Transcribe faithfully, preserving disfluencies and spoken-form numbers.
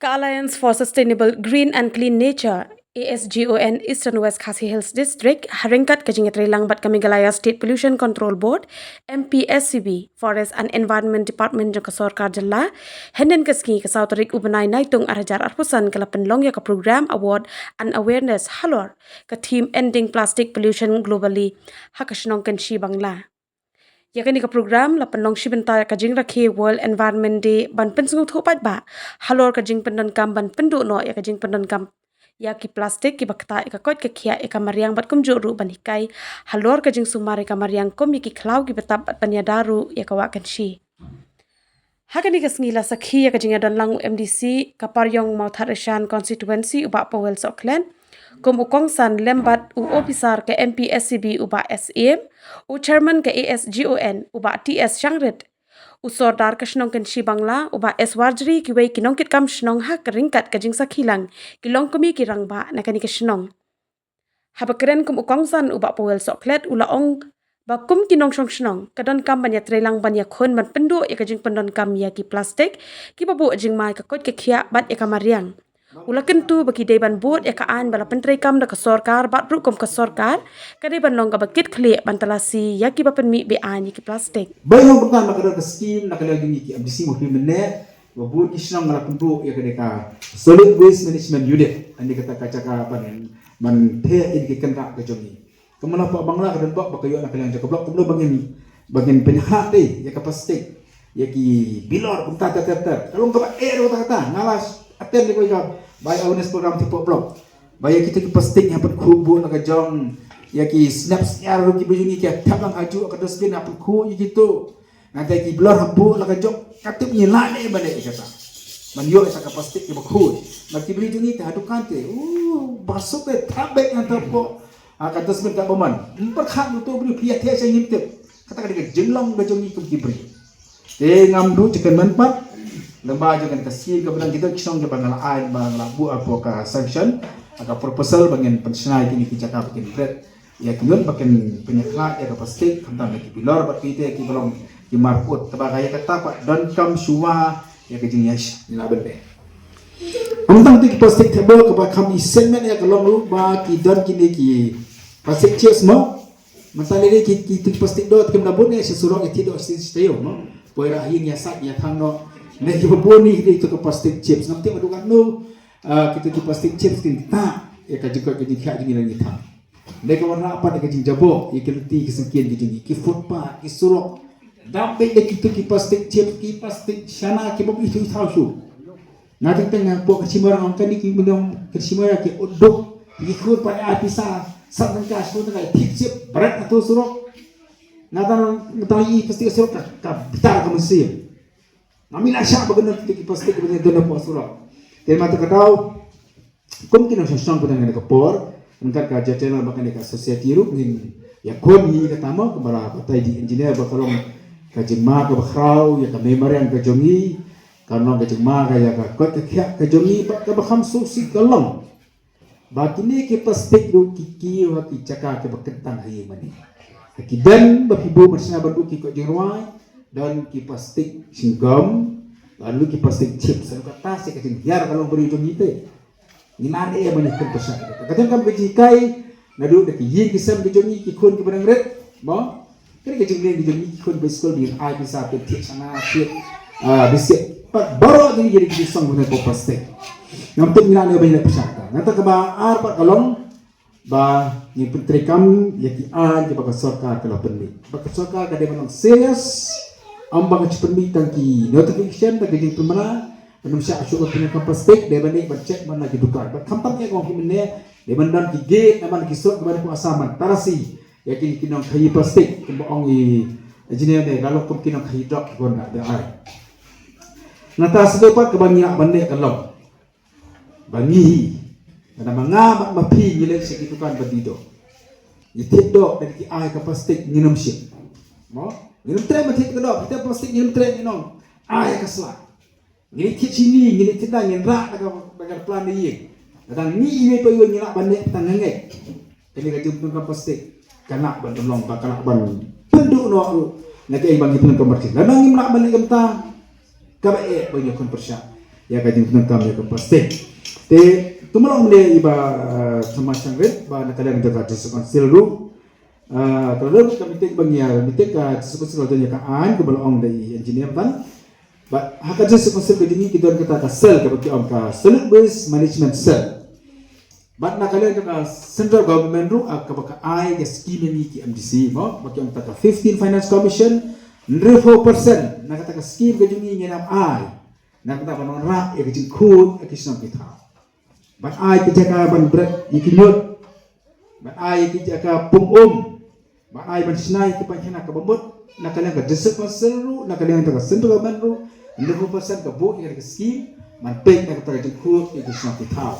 Ka Alliance for Sustainable Green and Clean Nature, A S G O N, Eastern West Khasi Hills District, ha ryngkat ka jingïatreilang bad ka Meghalaya State Pollution Control Board, M P S C B, Forest and Environment Department jong ka sorkar jylla, hynnin ka sngi ka saw tarik u bnai Naitung ar hajar arphew san ka la pynlong ïa ka program award and awareness halor ka theme Ending Plastic Pollution Globally ha ka shnong Kynshi Bangla. Ïa kane ka program la pynlong shi bynta ïa ka jingrakhe World Environment Day ban pynsngewthuh paidbah halor ka jingpyndonkam ban pynduh noh ïa ka jingpyndonkam ïa ki plastik kiba ktah ïa ka koit ka khiah ïa ka mariang bad kumjuh ruh ban hikai halor ka jingsumar ïa ka mariang kum ïa ki khlaw kiba tap bad ban ïada ruh ïa ka wah Kynshi. Ha kane ka sngi la sakhi ïa ka jingïadon lang u M D C ka Pariong Mawthadraishan Constituency u Bah Powell Sohkhlet kum u kongsan lem bad u ophisar ka M P S C B u Bah S Syiem, u chairman ka A S G O N u Bah T S Shangrit, u sordar ka shnong Kynshi Bangla u Bah S Warjri, kiwei ki nongkitkam shnong ha ka ryngkat ka jingsakhi lang ki long kum ki rangbah na kane ka shnong. Haba kren kum u kongsan u Bah Powell Sohkhlet u la ong ba kum ki nongshong shnong ka donkam ban ïatreilang ban ïakhun ban pynduh ïa ka jingpyndonkam ïa ki plastik kiba buh jingma ïa ka koit ka khiah bad ïa ka mariang. U la kyntu ba ki dei ban bud ïa ka aiñ ba la pyntreikam da ka sorkar bad ruh kum ka sorkar ka dei ban long kaba kit khlieh ban talasi ïa kiba pynmih be-aiñ ïa ki plastik. Bai long kumta na ka don ka skim na ka liang jong ngi ki M D C mo phi mynne ba bun ki shnong la pynduh ïa ka dei ka solid waste management unit. Ani kata ka jaka ban ban theh ïa ki kynrah ka jong ngi. Ka mala pa Bangla ka don bok ba ka ïoh na ka liang jaka block kumno ba ngin ba ngin pynhah dei ïa ka plastik ïa ki bilor kumta ta ta ta. Ka long kaba eh ro ta ta nga la attend ïa ka bai awareness program ti pok block. Ba ïa kita ki plastik ïa pat khu bu na ka jong ïa ki snap sniar ro ki bajung ïa ki thap lang aju ka dustbin ïa pat khu ïa ki tu. Ngan te ki blor ha bu la ka jong ka tip ngi la ne ba ne kata. Man ïoh ïa ka plastik ïa ba khu. Ngan ki bri jong ngi te ha dukan te. Uh, ba suk te thap bek ngan te po. Ha ka dustbin ka ba man. Mpar khat lu tu bri pia te sa ngim tip. Kata ka dei ka jinglong ka jong ngi kum ki bri. Te ngam du chicken man pat. Lamba jong kan ka skim ka ba dang kita ki shnong ka ba nga la ai ba nga la bu apo ka sanction. Ka proposal ba ngin pynshna ïa kini ki jaka ba kin bret. Ïa ki ngut ba kin pynïakhlad ïa ka plastik khamtam ïa ki bilor bad ki te ki ba long ki mar put kaba ka ïa kata pat donkam shuwa ïa ka jingïash ni la bynta. Khamtam te ki plastik te bo kaba kham i segment ïa ka long ruh ba ki don kine ki plastik chips mo. Mynta lei ki ki te ki plastik do te kim da bun ïa shi surok ïa ti do shi shi tayo mo. Poi ra ïing ïa sat ïa thang no. Ne ki ba bun ni ki te ka plastik chips ngam te ma dukan no. Ah, ki te ki plastik chips kin ta ïa ka jingkot ka jingkhiah jingïalang ïa thang. Dei ka warna pat ka jingjabo ïa ki lynti ki syngkien ki jong ngi ki footpath ki surok. Dap beit da kito ki plastik chips ki plastik shana ki bok itu thaw shu. Nga teng teng nga pok ka shimar ngam kani ki minong ka shimar ki uduk ki khur pat ai pisa san tang ka shimar tang ka thik chip bret ato surok. Nga tang nga tang i plastik surok ka ka bitar ka musim. Nga mi la shah ba kena kito ki plastik ba kena dona pok surok. Te mata ka daw Kum ki nongshong shnong ba dang kane ka por, ryngkat ka jatela ba kane ka society ruh ngin ïakhun ïa kata mo kaba la batai di engineer ba ka long ka jingma kaba khraw ïa ka mei mariang ka jong ngi, ka long ka jingma ka ïa ka koit ka khiah ka jong ngi bad kaba kham sngewsih ka long ba kine ki plastik ruh ki kiew ha ki jaka kiba kyntang ha ïing mane. Ha ki den ba phi buh ban shna ban buh ki koit jingrwai, don ki plastik shinggom, don ki plastik chips, kata se ka jinghiar ka long briew jong ngi te. Ngi nang eh ban ïakhun pyrshah. Ka jong kam ka jinghikai naduh da ki ïing ki sem ki jong ngi ki khun ki ba dang rit. Mo? Ka dei ka jingleh ki jong ngi ki khun ba skul ba ngin ai pisa peit thied shana thied, ah, biskit. Pat baroh jong ngi ki dei ki song bynta plastik. Ngam tip ngi nang eh ban ïakhun pyrshah. Nangta kaba ar pat ka long ba ngin pyntreikam ïa ki aiñ kiba ka sorkar ka la pynmih. Ba ka sorkar ka dei ban long serious. Ym ba ka shu pynmih tang ki notification tang ki jingpynmynna. Ban ym shah shuh ban pynïakam plastik dei ban ïa ban check man la ki dukan. Ba khamtam ïa ka ong ki mynne dei ban don ki gate, ban ki surok kiba dei pynïasam ban tarasi ïa ki ki nongkhaïi plastik kumba ong i engineer ne la long kum ki nongkhaïi drok ki gon da ai. Nangta sa dei pat kaba ngi lah ban leh ka long ba ngi hi. Lada ma nga bad ma phi ngi leit sha ki dukan ba dei doh, ngi thied doh da ki ai ka plastik ngin ym shim. Mo? Ngin ym treh ban thied ka doh, phi thied plastik ngin ym treh, ngin ong ai ka sla. Ngin thied shini, ngin thied da, ngin rah da ka da ka plan da ïing. Lada ngi iwei pa iwei ngi lah ban leh tang ngeit. Kane ka jingpyndonkam plastik ka lah ban long ba ka lah ban pynduh noh ruh na kaei ba ngi pyndonkam plastik. Lada ngim lah ban leh kumta kaba eh ba ngi ïakhun pyrshah. ïa ka jingpyndonkam ïa ka plastik. Te kumba la ong mynne i Bah Thomas Sangrit ba na ka liang jong ka District Council ruh, ka la don ka meeting ba ngi ïa meeting ka District Council, ka don ïa ka aiñ kumba la ong da i Engineer Madan. Bad ha ka District Council ka jong ngi ki don kata ka cell kaba ki ong ka Solid Waste Management Cell. Bad na ka liang jong ka Central Government ruh, ah, kaba ka ai ka scheme ïa ngi ki M D C, mo, ba ki ong kata ka fifteen Finance Commission, hynriew phew percent na kata ka scheme ka jong ngi ngin ym ai. Na kata ban wanrah ïa ka jingkhuid ïa ki shnong ki thaw. Ban ai ki jaka ban bret ïa ki ñiut. Ban ai ki jaka pung um. Ban ai ban shna ïa ki painkhana kaba mut. Na ka liang ka District Council ruh, na ka liang ka Central Government ruh, hynriew phew percent ka buh ïa ka scheme ban peit na kata ka jingkhuid ïa ki shnong ki thaw.